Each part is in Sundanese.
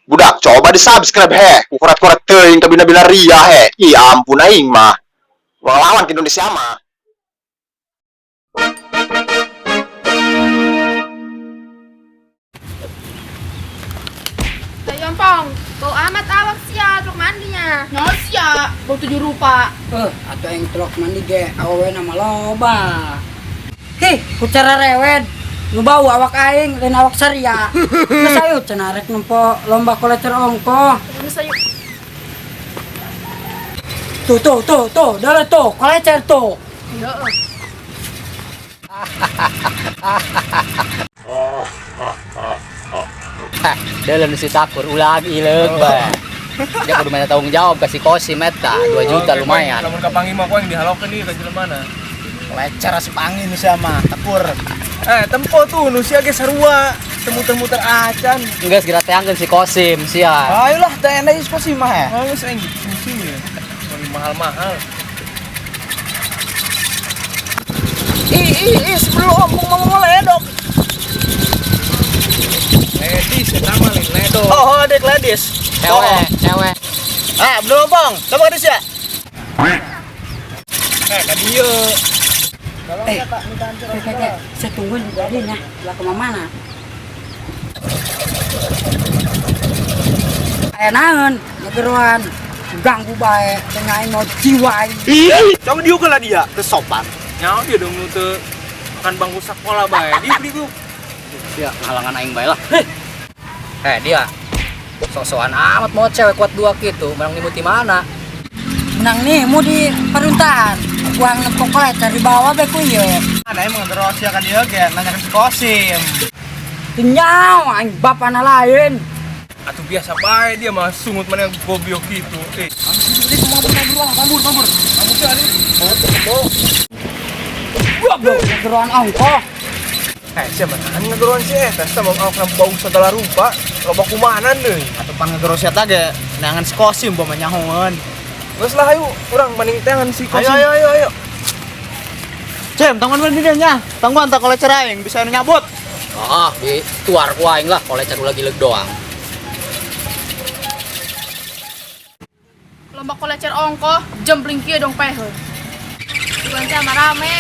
Budak, coba di subscribe he. Kukurat-kurat teuing kabina-bina ria he. Ih, ampun aing mah. Lawan ke Indonesia mah. Ayo Pong, bau amat awak sia truk mandinya. Nyawa sia, bau tujuh rupa. Atau yang truk mandi ge awewe nama loba. Hih, kucara rewed. Nu bau awak aing lain awak saria. Geus ayo cenah rek nempo lomba kolecer ongkoh. Geus ayo. Tuh tuh tuh tuh, dale tuh, kolecer tuh. Heeh. Dalam si takur ulah ileuk ba. Dia kudu minta tanggung jawab kasih kosim eta 2 juta lumayan. Lamun kapanggih mah ku aing dihalokeun ieu ka jelema mana. Lecer asup angin sia mah, tekur. Tempo tuh nu sia ge sarua, teu muter-muter acan. Enggak segera teangkeun si kosim sia. Ayolah teh enak geus kosim mah ya. Oh, geus aing pusing ya. Lagi mahal-mahal. Ih ih ih sebelum ompong mau ngeledok. Ladies eta mah lain ledok. Oh, oh dek ladies. Cewek, cewek. Ah, belum ompong. Coba kadis ya. Ka dieu. Eh, kek, saya tungguin jadinya, lah kemana? Aya naon, ngegeroan, ganggu bae, tengah aing mau jiwa aing. Coba diuk lah dia, kesopan. Nyawa dia dong nu teu makan bangku sekolah bae. Diuk diuk. Sia halangan aing bae lah. Dia sok-sokan amat mau cewek kuat dua gitu, menang nimu ti mana? Menang nih, mau di peruntahan. Uang nempok kolecer di bawah be ku ieu. Mana emang terus ya kan dia ge nanya ke si kosim. Nyaw, aing bapana lain. Atuh biasa bae dia mah sungut mana yang goblok gitu. Goblok, ngegeroan ongkoh. Siapa tahan ngegeroan sih eta sama awakna bau segala rupa, loba kumanan deui. Atuh pan ngegeros eta ge neangan si kosim bawa nyahoeun. Geus lah ayo urang mending teangan si kosim. Ayo ayo ayo ayo. Cem, tangguan mana dia nya? Tangguan tak kolecer aing bisa nu nyabut. Ah, di tuar ku aing lah kolecer ulah gileug doang. Lomba kolecer ongkoh, jempling kieu dong pehe. Bukan sama rame.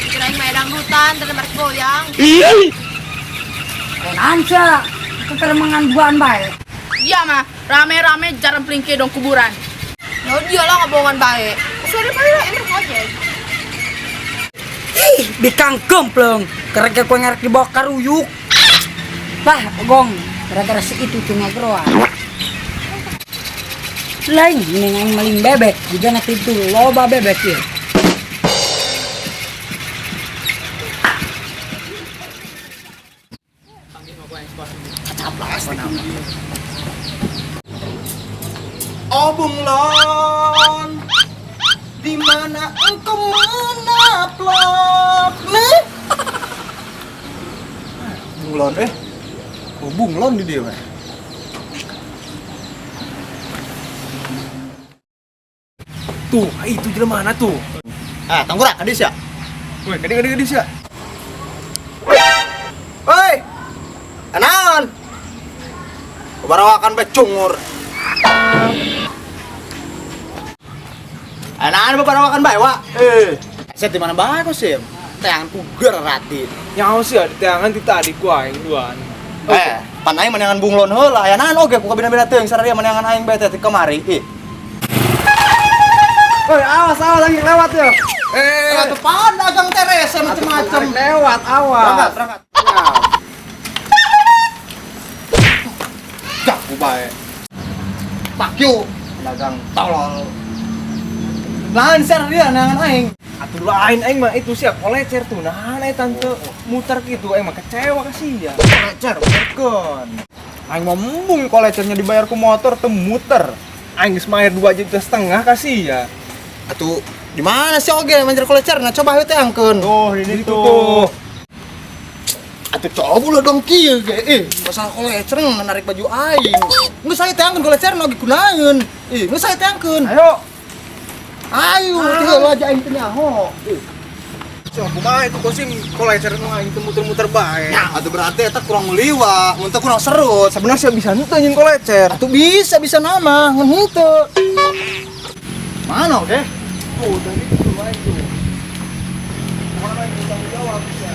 Kirain mah dangdutan, terus merek goyang. Naon sia, kekeremengan buan bae. Iya mah, rame-rame jarang kieu dong kuburan. Ya dia lah ngebohongan bae. Suara bae lah emang ojek. Ih, bikang kempleng. Kerek kowe ngarek dibawa karuyuk. Lah, gong, gara-gara si itu tuh ngegeroan. Lain, mending aing maling bebek, juga nanti itu loba bebek ya. Oh bunglon, di mana engkau menaplok nih? Bunglon eh. Oh, bunglon di dia mah. Tuh, itu jelema mana tuh? Ah, tanggurak kadis ya. Woi, kadi kadi sia. Woi. Naon? Barawakan bae cungur. Naon barawakan bae, Wak? Saya di mana bae kok sih? Teangan puger rati. Nyaho sia di teangan ti tadi ku aing duaan. Pan aing meneangan bunglon heula, aya naon oge ku kabina-bina teuing sararia meneangan aing bae teh ti kamari. Ih. Woi, awas awas lagi lewat ya. Atuh pan dagang terese macem-macem. Lewat awas. Berangkat, berangkat. Jago bae. Pak you, dagang tolol. Lain sar dia neangan aing. Atuh lain aing mah itu sia kolecer tuh. Nah, tante muter gitu aing mah kecewa kasih ya. Kolecer, muterkeun. Aing mau embung kolecernya dibayar ku motor teu muter. Aing geus mayar 2,5 juta kasih ya. Atuh di mana sih oge manjer kolecer? Nah coba hayu teh angkeun. Tuh, ini tuh. Atuh coba ulah dong kieu ge. Masalah kolecer menarik baju aing. Geus hayu teh angkeun kolecer oge kunaon. Ih, geus hayu teh angkeun. Ayo. Ayo, teu aja aing teh nyaho. Ih. Sok kumaha itu Kosim kolecer nu aing teu muter-muter bae. Nah, atuh berarti eta kurang meliwa, mun teu kurang serut. Sebenarnya bisa henteu nyin kolecer. Atuh bisa bisa nama ngan henteu. Mana oke? Tuh, tadi itu bae tuh. Mana aing tanggung jawab ya.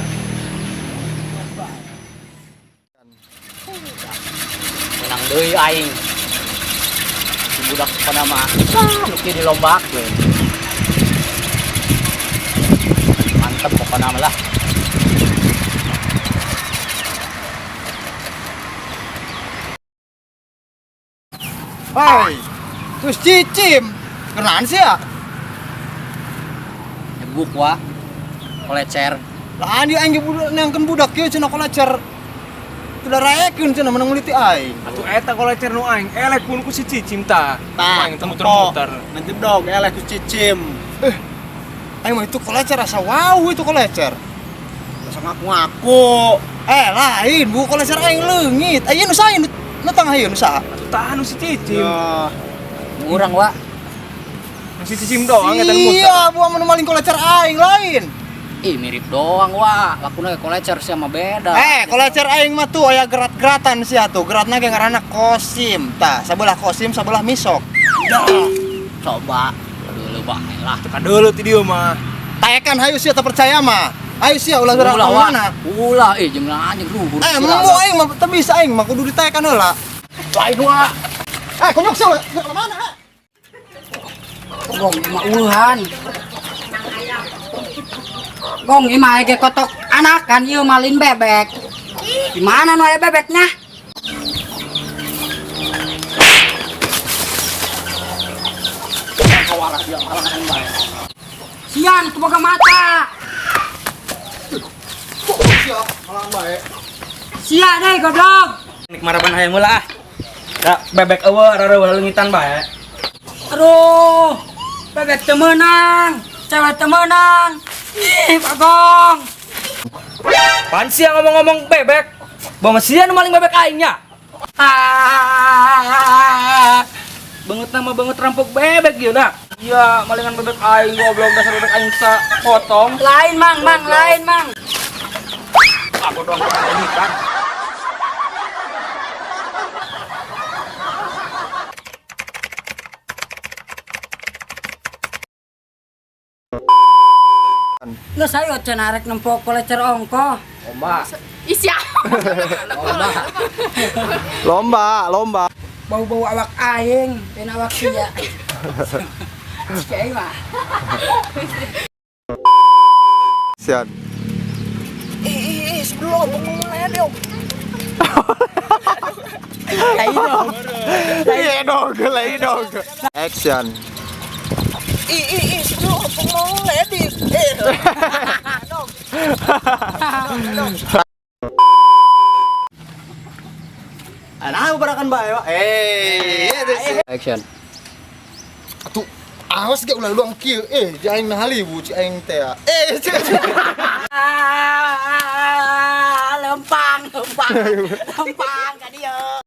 Menang deui aing. Si budak pada mah nu kieu dilombakeun. Mantep pokona mah lah. Hai. Terus cicim. Kenaan sih ya? Nyebuk wa. Kolecer. Lah dia aing ge budak nangkeun budak kieu cenah kolecer. Teu daraekeun cenah menang meuli ti aing. Atuh eta kolecer nu aing elek pun ku si Cicim tah. Aing teu muter-muter. Nanti dong elek ku cicim. Aing mah itu kolecer rasa wow itu kolecer. Rasa ngaku-ngaku. Lain bu kolecer aing leungit. Ayeuna nu saha nu tangah ieu nu saha? Atuh tahan nu si Cicim. Urang wa. Nu si Cicim doang eta nu muter. Iya, bu anu maling kolecer aing lain. Ih mirip doang wa. Lakuna ge kolecer sia mah beda. Kolecer aing mah tuh aya gerat-geratan sia tuh. Geratna ge ngaranna Kosim. Tah, sabelah Kosim, sabelah Misok. Coba. Aduh bae lah. Teu kadeuleu ti dieu mah. Taekan hayu sia teu percaya mah. Ayo sia ulah gerak Ulah wa. mana. Ulah jeung anjing luhur. Mau aing mah teu bisa aing mah kudu ditaekan heula. Lain wa. Konyok sia ulah gerak mana? Gong imah uluhan. Gong imah ge kotok anakan ieu malin bebek. Di mana nu aya bebeknya? Kawarah dia halangan aing bae. Sian teu boga mata. Sia halang bae. Sia deui goblok. Nik maraban hayang heula ah. Da bebek eueuh rareueuh leungitan bae. Aduh, bebek teu meunang, cewek teu meunang. Ih, Bagong. Pan sia ngomong-ngomong bebek. Bawa sia nu maling bebek aing nya. Ah. Banget nama banget rampok bebek ieu dah. Iya, malingan bebek aing goblok dasar bebek aing sapotong. Lain mang, mang, lain mang. Aku doang leungitan. Geus ayo cenah arek nempo kolecer ongkoh. Lomba. Ih sia. Lomba. Lomba, lomba. Bau-bau awak aing, lain awak sia. Sia aing mah. Sian. Ih, sebelum ngomong dong. Lain dong. Iya dong, lain dong. Action. Ih, sebelum ngomong ledis. Nah, barakan bae, Pak. Action. Atuh, awas ge ulah luang kieu. Di aing nah haliwu ci aing teh. Ah, lempang, lempang. Lempang ka dieu.